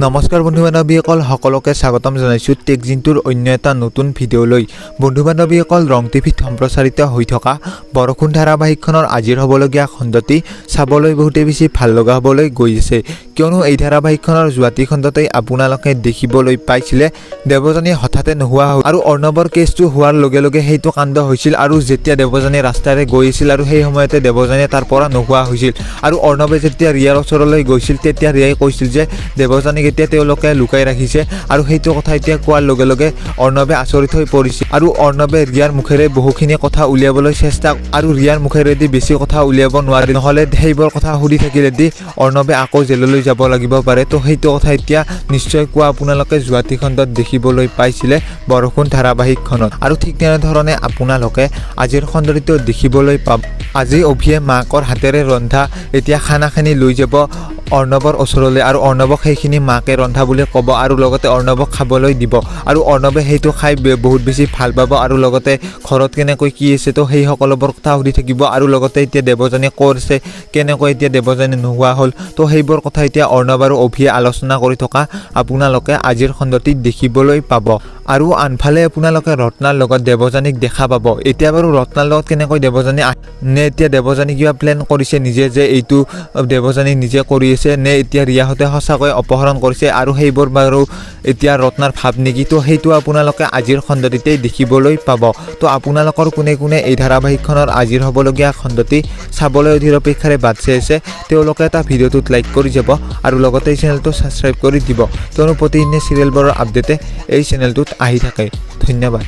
নমস্কাৰ বন্ধু বান্ধৱীসকল, সকলোকে স্বাগতম জনাইছোঁ টেকজিনটোৰ অন্য এটা নতুন ভিডিঅ'লৈ। বন্ধু বান্ধৱীসকল, ৰং টিভিত সম্প্ৰচাৰিত হৈ থকা বৰষুণ ধাৰাবাহিকখনৰ আজিৰ হ'বলগীয়া খণ্ডটি চাবলৈ বহুতেই বেছি ভাল লগা হ'বলৈ গৈ আছে। কিয়নো এই ধাৰাবাহিকখনৰ যোৱাটি খণ্ডতেই আপোনালোকে দেখিবলৈ পাইছিলে দেৱযানী হঠাতে নোহোৱা হ'ল আৰু অৰ্ণৱৰ কেছটো হোৱাৰ লগে লগে সেইটো কাণ্ড হৈছিল। আৰু যেতিয়া দেৱযানী ৰাস্তাৰে গৈ আছিল আৰু সেই সময়তে দেৱযানীয়ে তাৰ পৰা নোহোৱা হৈছিল আৰু অৰ্ণৱে যেতিয়া ৰিয়াৰ ওচৰলৈ গৈছিল, তেতিয়া ৰিয়াই কৈছিল যে দেৱযানীক এতিয়া তেওঁলোকে লুকাই ৰাখিছে। আৰু সেইটো কথা এতিয়া কোৱাৰ লগে লগে অৰ্ণৱে আচৰিত হৈ পৰিছিল আৰু অৰ্ণৱে ৰিয়াৰ মুখেৰে বহুখিনি কথা উলিয়াবলৈ চেষ্টা আৰু ৰিয়াৰ মুখেৰেদি বেছি কথা উলিয়াব নোৱাৰে, নহ'লে সেইবোৰ কথা সুধি থাকিলেদি অৰ্ণৱে আকৌ জেললৈ যাব লাগিব পাৰে। তো সেইটো কথা এতিয়া নিশ্চয় কোৱা আপোনালোকে যোৱাটি খণ্ডত দেখিবলৈ পাইছিলে বৰষুণ ধাৰাবাহিকখনত। আৰু ঠিক তেনেধৰণে আপোনালোকে আজিৰ খণ্ডটিতো দেখিবলৈ পাব, আজি অভিয়ে মাকৰ হাতেৰে ৰন্ধা এতিয়া খানাখিনি লৈ যাব অৰ্ণৱৰ ওচৰলৈ আৰু অৰ্ণৱক সেইখিনি মাকে ৰন্ধা বুলি ক'ব আৰু লগতে অৰ্ণৱক খাবলৈ দিব আৰু অৰ্ণৱে সেইটো খাই বহুত বেছি ভাল পাব আৰু লগতে ঘৰত কেনেকৈ কি আছে, তো সেই সকলোবোৰ কথা সুধি থাকিব। আৰু লগতে এতিয়া দেৱযানী ক'ত আছে, কেনেকৈ এতিয়া দেৱযানী নোহোৱা হ'ল, তো সেইবোৰ কথা এতিয়া অৰ্ণৱ আৰু অভিয়ে আলোচনা কৰি থকা আপোনালোকে আজিৰ খণ্ডটিত দেখিবলৈ পাব। আৰু আনফালে আপোনালোকে ৰত্নাৰ লগত দেৱযানীক দেখা পাব। এতিয়া বাৰু ৰত্নাৰ লগত কেনেকৈ দেৱযানী নে এতিয়া দেৱযানী কিবা প্লেন কৰিছে নিজে যে এইটো দেৱযানী নিজে কৰি আছে, নে এতিয়া ৰিয়াহঁতে সঁচাকৈ অপহৰণ কৰিছে আৰু সেইবোৰ বাৰু এতিয়া ৰত্নাৰ ভাৱ নেকি, তো সেইটো আপোনালোকে আজিৰ খণ্ডটিতেই দেখিবলৈ পাব। তো আপোনালোকৰ কোনে কোনে এই ধাৰাবাহিকখনৰ আজিৰ হ'বলগীয়া খণ্ডটি চাবলৈ অধীৰ অপেক্ষাৰে বাট চাই আছে, তেওঁলোকে এটা ভিডিঅ'টোত লাইক কৰি যাব আৰু লগতে এই চেনেলটো ছাবস্ক্ৰাইব কৰি দিব, কিয়নো প্ৰতিদিনে চিৰিয়েলবোৰৰ আপডেটে এই চেনেলটোত আহি থাকে। ধন্যবাদ।